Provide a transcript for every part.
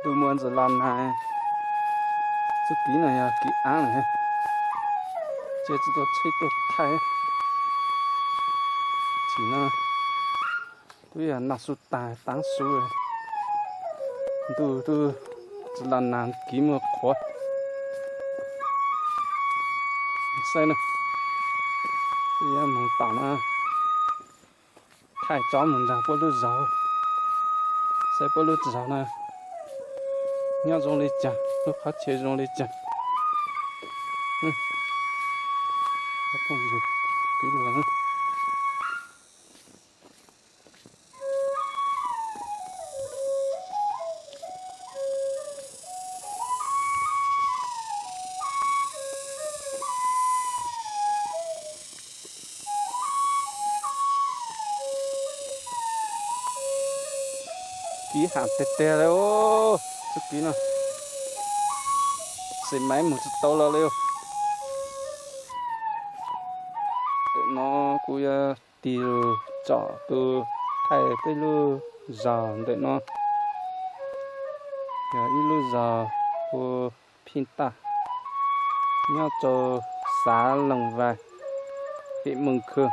Ntuj muaj ntsis los nag, txuj kev no yog kev av lawm, ces tsis tau tsheb tuaj thaij. Tsim no twb yog nag su tag taav su, ntuj twb tsis los nag, kev muaj qhuav. Saib na, twb yuav mus tom no, thaij tsob mus nrog puab lub zos, saib puab lub zos no nyob zoo li cas, lub qhov chaw zoo li cas. Kev ham tiag tiag li, txuj kev no xim maiv mus tsis tau los li. Tam no kuv yuav tig lug tsom tus thaij peb lub zos ntawm no, yog ib lub zos hu Phij Taj, nyob rau xav Loos Vais, pem Moos Khw.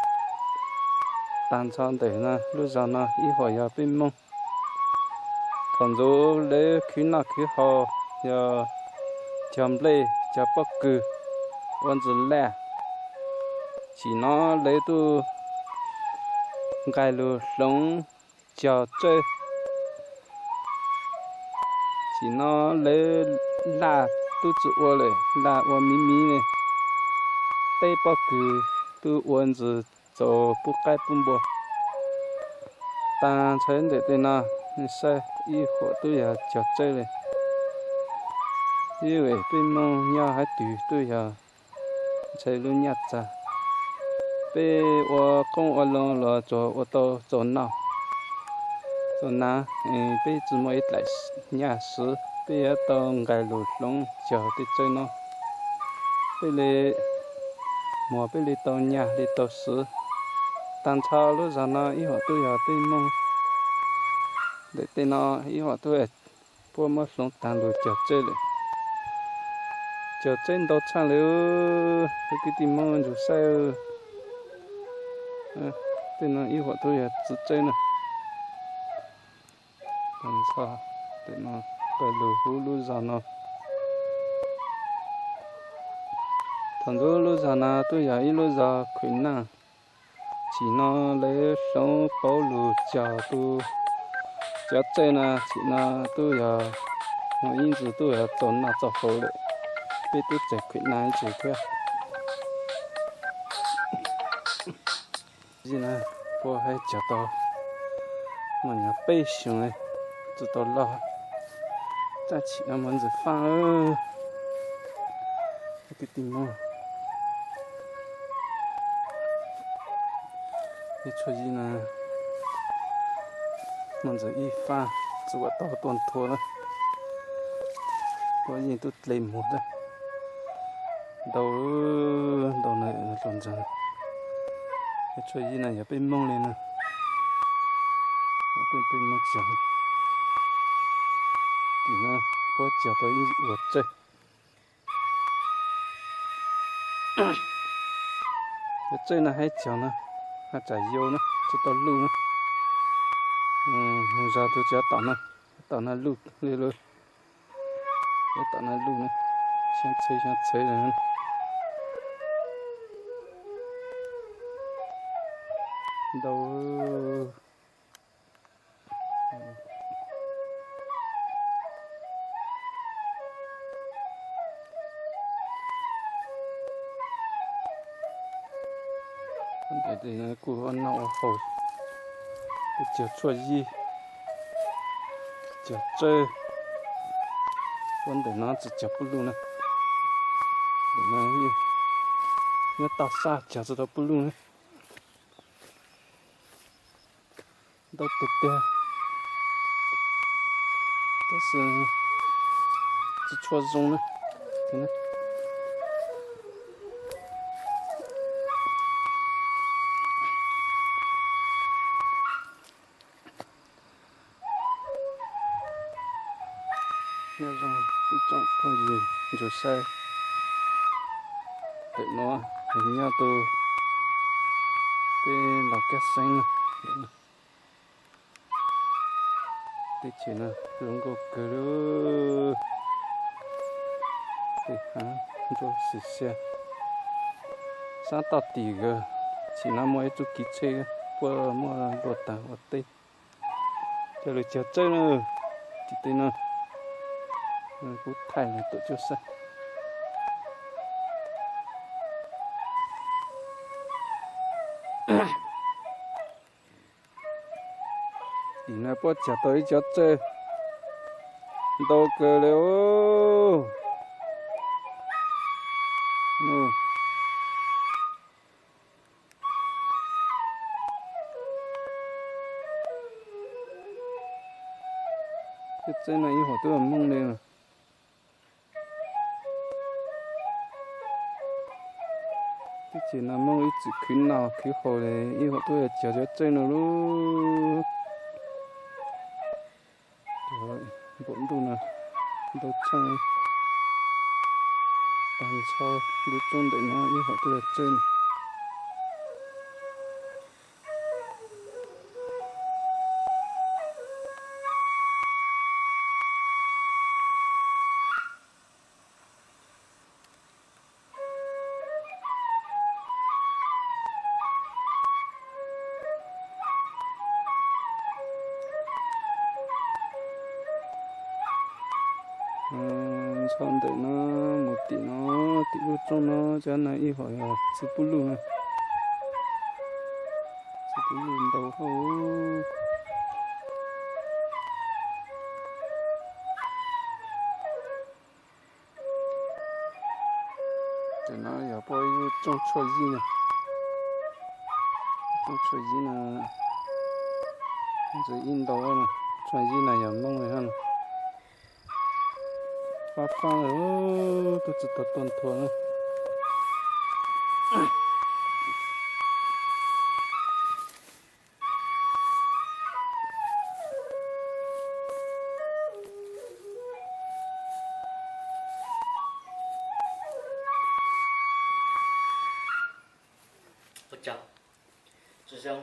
Tag nrho ntawm no lub zos no ib huam yog peb Moob. Thaum ntxov lawv khwv noj khwv haus yog cog nplej cog pob kws ua ntsis laj. Tsim no lawv tuaj nqaij lug hloov cog tsawb. Tsim no lawv laj tub tsi ua lawm, laj ua miv miv li, teb pob kws tub ua ntsis txaus pub qaib pub npua. Tag nrho ntawm tej no, nej saib ib huam tub yog cog tsawb li. Ib peb Moob nyob haiv twg tub yog ntshai lub nyaj txag. Peb ua qoob ua loo los tsuas ua tau txaus noj txaus hnav, peb tsis muaj ib dlaim nyaj siv, peb yuav tau nqaij lug hloov cog tej tsawb no. Peb li muag peb li tau nyaj li tau siv. Tag nrho lub zos no ib huam tub yog peb Moob ntawm tej no, ib huam tub puab muab hloov tag lug cog tsawb lawm. Cog tsawb ntau tshaj li, kwv tij Moob nrug saib. Tej no ib huam tub yog txiv tsawb na. Tag nrho tej no, peb lug hub lub zos no. Thaum ntxov lub zos no tub yog ib lub zos khwm naj. Tsim no lawv hloov pauv lug cog tus cov tsawb no, tsim no tub yog muaj ib ntsis tub yog txaus noj txaus haus lawm, peb tub tseem khwm naj ib ntsis thiab. Yij na, puab hais cog tau muaj nyuag peb xyoos tsis tau loj, tab tsim no muaj ntsis faaj. Kwv tij Moob, ib tshuaj yij na muaj ntsis ib faaj tsis ua tau tuaj nthua na, puab yeej tub dle muag na. Ntau, ntau na, hluas nraug. Ib tshuaj yij na yog peb Moob li na. Peb Moob cog, tim no puab cog tau ib ua tsawb. Cov tsawb no haib cog na, haj tsam yau na, tsis tau luj na. Mus zog tug tsis tom no, tom no luj li lawm. Tom no luj na, xyoob txhawv xyoob txhawv li. Ntau. Kuj ua noj ua haus, kuj cog tshuaj yij, cog tsawb. Ua ntawm no tsis cog pub luj na. Ntawm no nyob toj sab cog tsis tau pub luj na. Ntau tiag tiag, tab sis tsis tshua zoo na. Nyob zoo ib tsoom phooj ywg ntsuag saib, ntawm no nyob rau peb los kab xeeb na. Teb chaws no zoo nkauj kawg li, tej hav ntsuab xis xiab, sab toj tim kawg. Txhim no muaj ib txuj kev tsheb puab muaj npua taag ua teb, coj lug cog txawj na. Tim tej no kuv thaij lug tuaj cuaj saib. Tim no puab cog tau ib cov txawj ntau kawg li os. Cov txawj no ib huam tub moog li. Teb chaws no moog ib txwm khwv noj khwv haus li, ib huam tub cog cov txawj no lub. Npaum ntuj no ntau tshaj, taag nrho lub roob ntawm no ib huam tub cog txawj. Ntxhov ntawm no mus tim no, tim lub roob no, cov no ib huam yog txiv pub luj na. Txiv pub luj ntau hauj. Tes no yog puab ib lub rooj tshuaj yij na. Rooj tshuaj yij no ntxwv ib ntau, tshuaj yij no yog Moob li na. Fab fab lawm, twb tsis tau tuaj nthua na. Ua tsaug. Zoo.